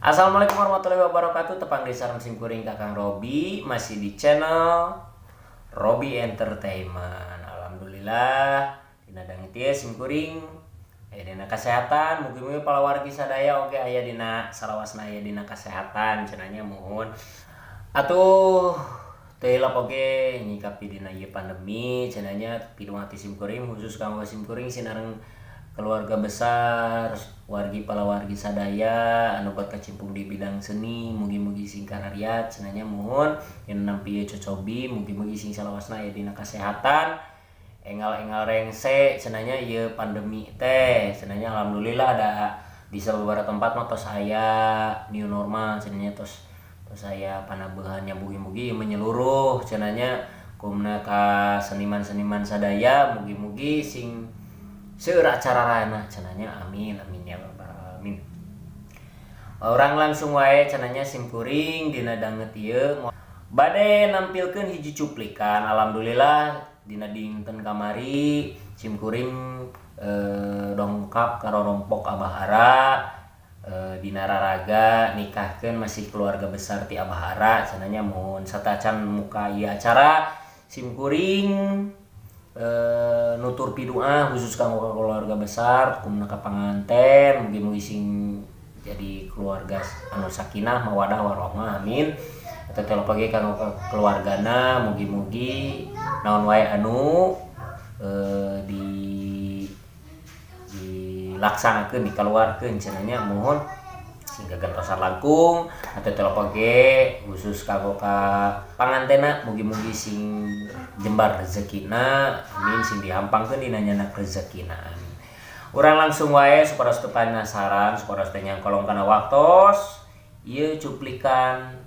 Assalamualaikum warahmatullahi wabarakatuh. Tepang deui sareng simkuring, Kakang Robi, masih di channel Robi Entertainment. Alhamdulillah dina danget ieu simkuring aya dina kesehatan. Mugi-mugi palawargi sadaya oge aya dina salawasna, aya dina kesehatan cenah nya, muhun. Atuh teu hilap oge nyikapi dina ieu pandemi cenah nya, pidung hati simkuring khusus kanggo simkuring sinareng keluarga besar, wargi palawargi sadaya anu berkecimpung di bidang seni, mugi-mugi sing karariat cenah nya, muhun. Yang nampi ieu cocobi, mugi-mugi sing salawasna aya dina kesehatan, enggal-enggal rengse cenah nya ieu pandemi teh cenah nya. Alhamdulillah ada di beberapa tempat mah tos aya new normal cenah nya, tos tos aya panabeuhan, mugi-mugi menyeluruh cenah nya. Kumna ka seniman-seniman sadaya, mugi-mugi sing seueur acarana cenah nya, amin amin ya rabbal alamin. Urang langsung wae cenah nya, simkuring dina danget ieu bade nampilkeun hiji cuplikan. Alhamdulillah dina dinten kamari simkuring dongkap ka rorompok Abah Ara dina raraga nikahkeun masih keluarga besar ti Abah Ara cenah nya, muhun. Satacan muka ieu acara, simkuring nutur pidua khusus kanggo keluarga besar kumna ka panganten, mugi-mugi sing jadi keluarga anu sakinah mawadah warohmah, amin. Atau teh lagi kanggo keluargana, mugi-mugi naon wae anu di dilaksanakeun, dikeluarkeun cenah nya, muhun, sing gagentosan langkung. Atau teh oge khusus kanggo ka pangantena, mugi-mugi sing jembar rezekina, amin, sing dihampangkeun dina nyanak rezekina, amin. Urang langsung wae supados teu penasaran, supados teu nyangkolong kana waktos, ieu cuplikan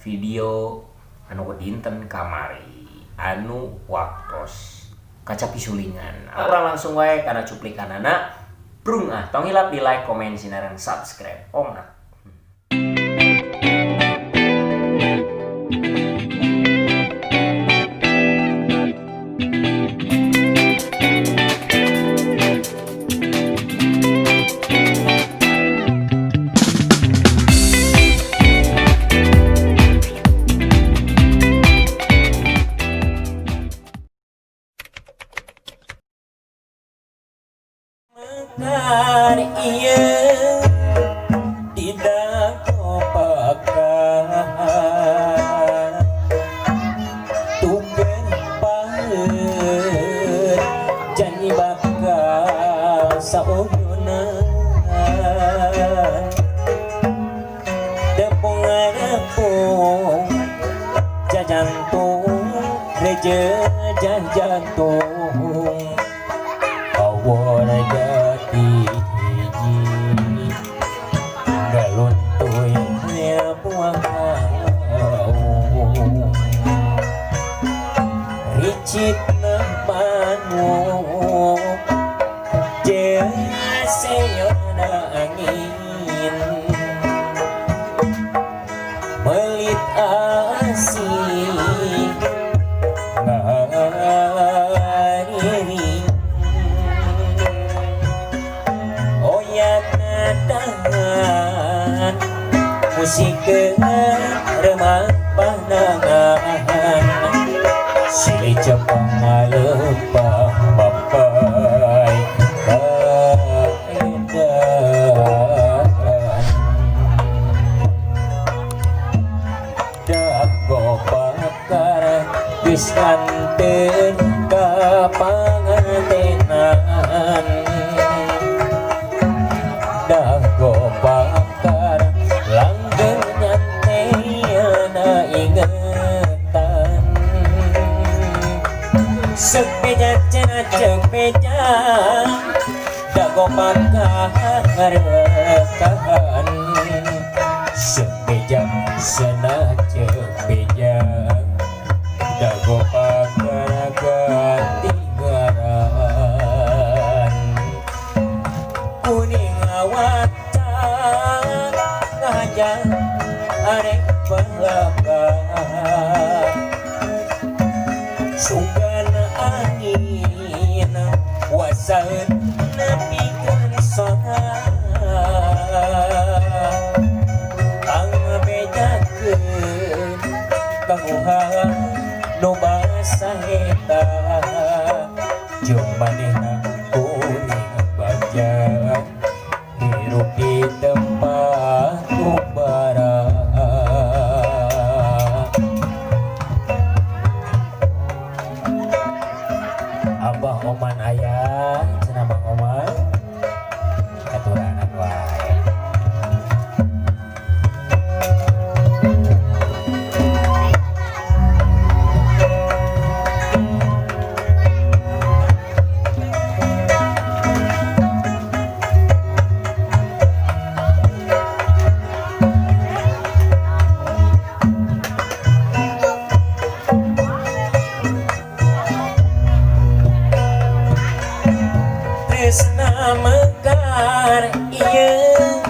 video anu dinten kamari anu waktos kacapi sulingan. Urang langsung wae kana cuplikanana. Brung ah, tong hilap di like, komen, sinareng subscribe. Omat. Mekar ieu tidak kopakan tuker paheut janji bakal sauyunan tepung arepung jajantung reje jantung awon jadi hiji galuntuy buang ricit manuk jeseona angin melit asih ngariring oyat nadahan musik remah pandangan silih cepang malepah bapai kaedan dago bakar geus nganteun ka pangantenan dago bakar langgeng nyanteana ingetan seuk beja cenah ceuk beja dago bakar rekahan seuk beja cenah ceuk beja dago bakar ganti ngaran kuning awata ngajak arek balaka sugan angin wasaeun nepikeun sora. Kabogohan nu basa eta jeung manehna kuring bagja hirup di tempat kubara. Abah Oman ayah cenah Bang Oman katuranan wae. Tresna mekar ieu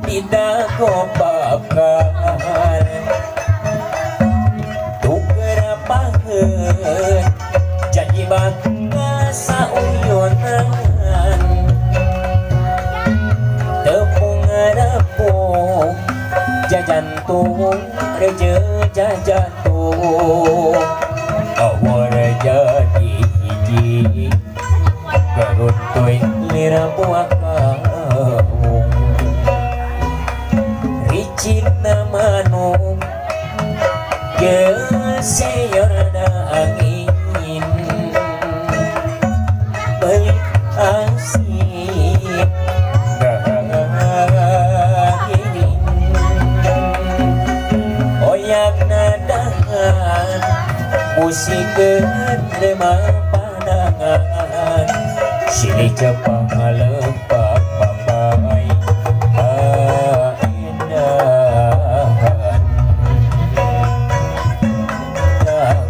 tidak kopakar tuker paheut janji bakal sauyunan tepung repung jajantung reje jajantung awar jadi hiji karuntuy lira buah kaung ricin manuk geseyorna angin beli asik gangin oyak nadahan musik terima pandangan silih Jepang lepak papai indahan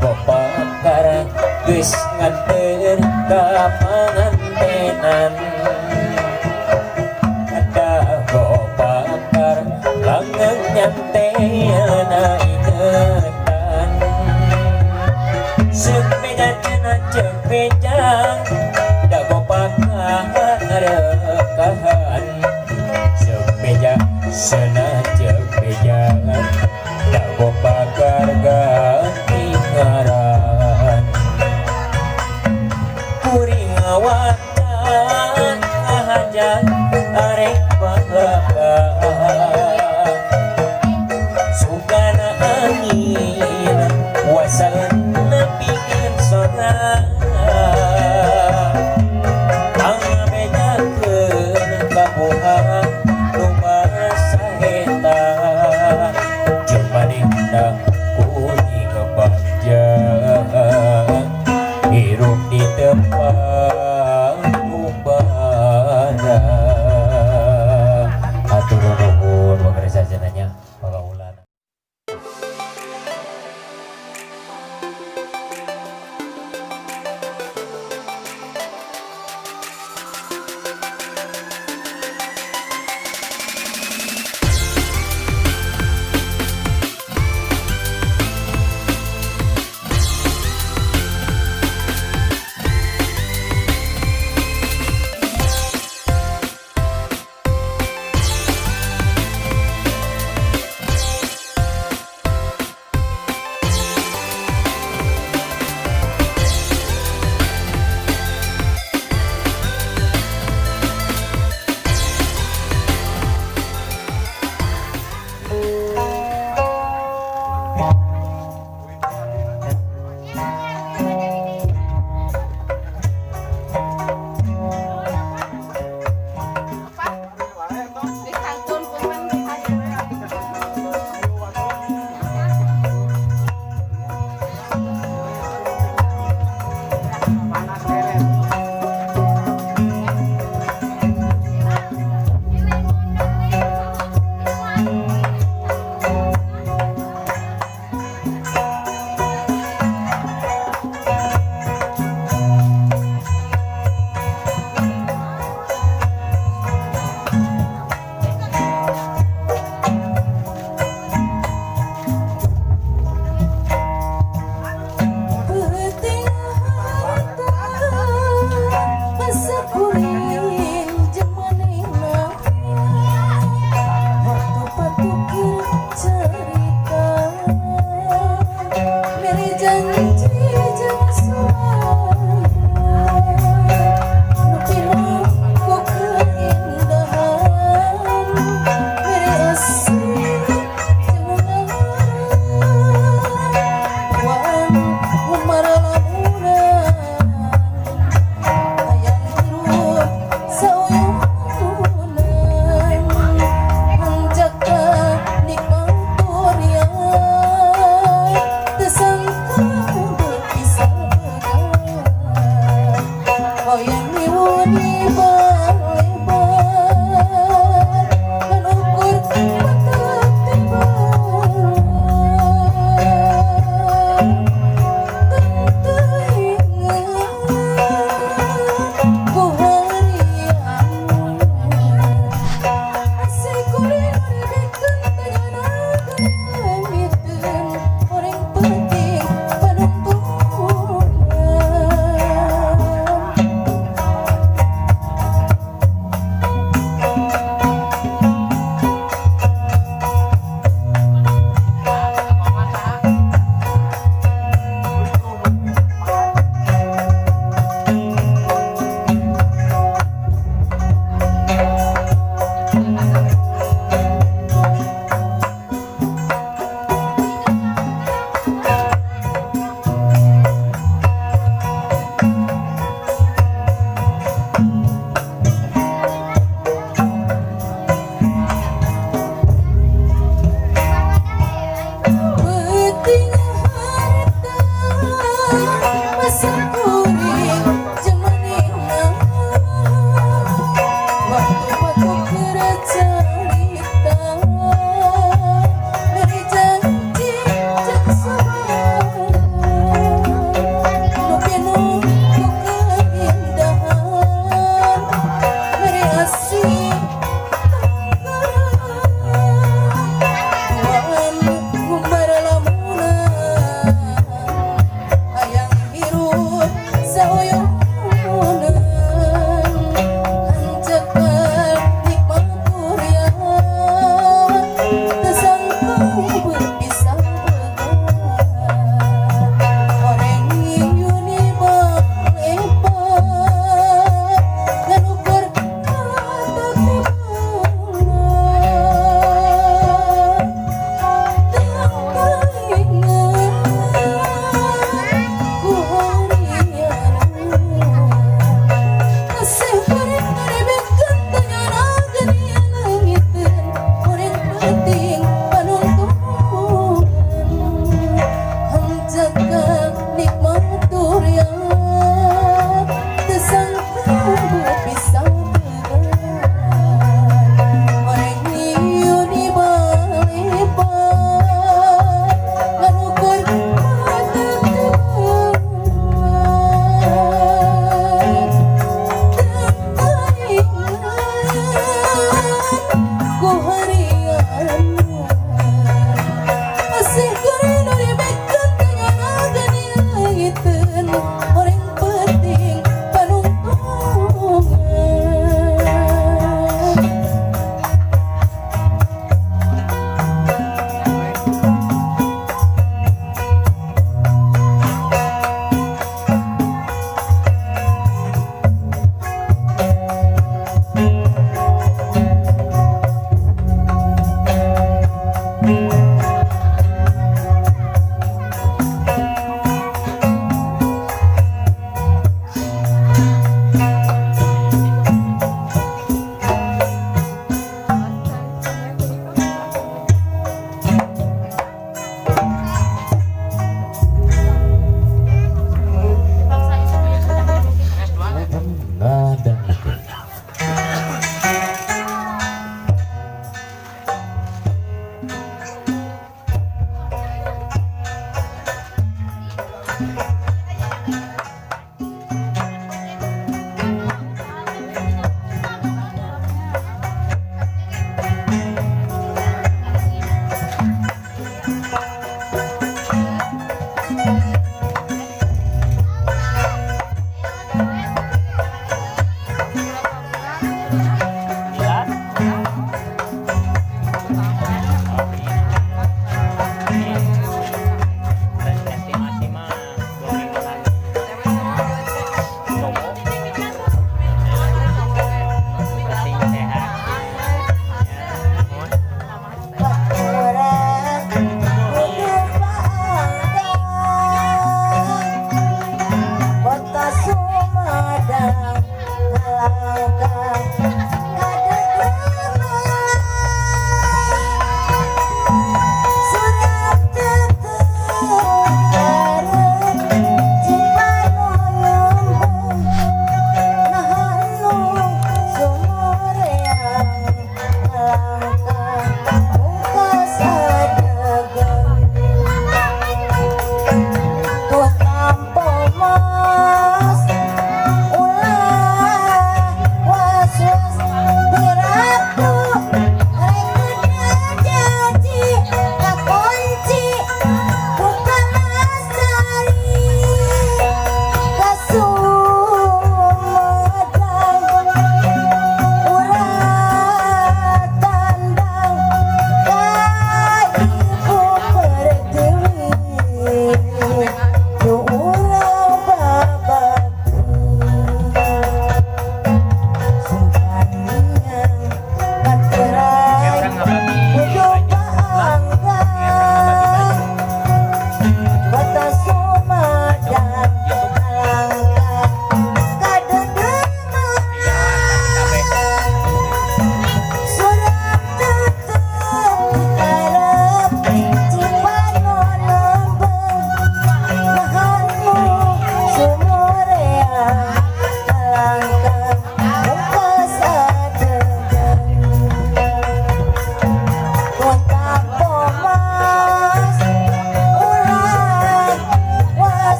gopakar geus nganter ka pangantenan gopakar langeung nyanteana ingetan seuk beja cenah ceuk beja ngarekaan ceuk beja cenah ceuk beja dago pakar ganti ngaran kuring ngawaca hajat arek bapak sugana angin wasan nepikeun sora hirup di tempat Nikmat dunia. Teu sangka bisa horeng nyiu di balepat, ngan ukur mata teu beunghar. Teu ku harian masih goreng dibeken.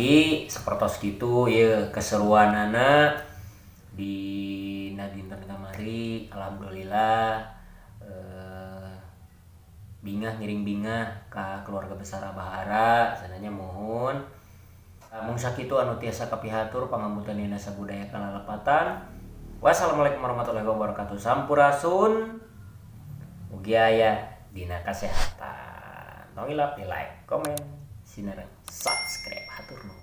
Wargi, sapertos kitu ya keseruanana di dinten kamari. Alhamdulillah, bingah ngiring bingah ka keluarga besar Abahara sananya. Mohon mung sakitu anu tiasa kapihatur, pangapunten dina sabudaya kalalepatan. Wassalamualaikum warahmatullahi wabarakatuh. Sampurasun, mugi aya dina kasehatan. Tong hilap di like, komen, sinareng subscribe. Hatur nuhun.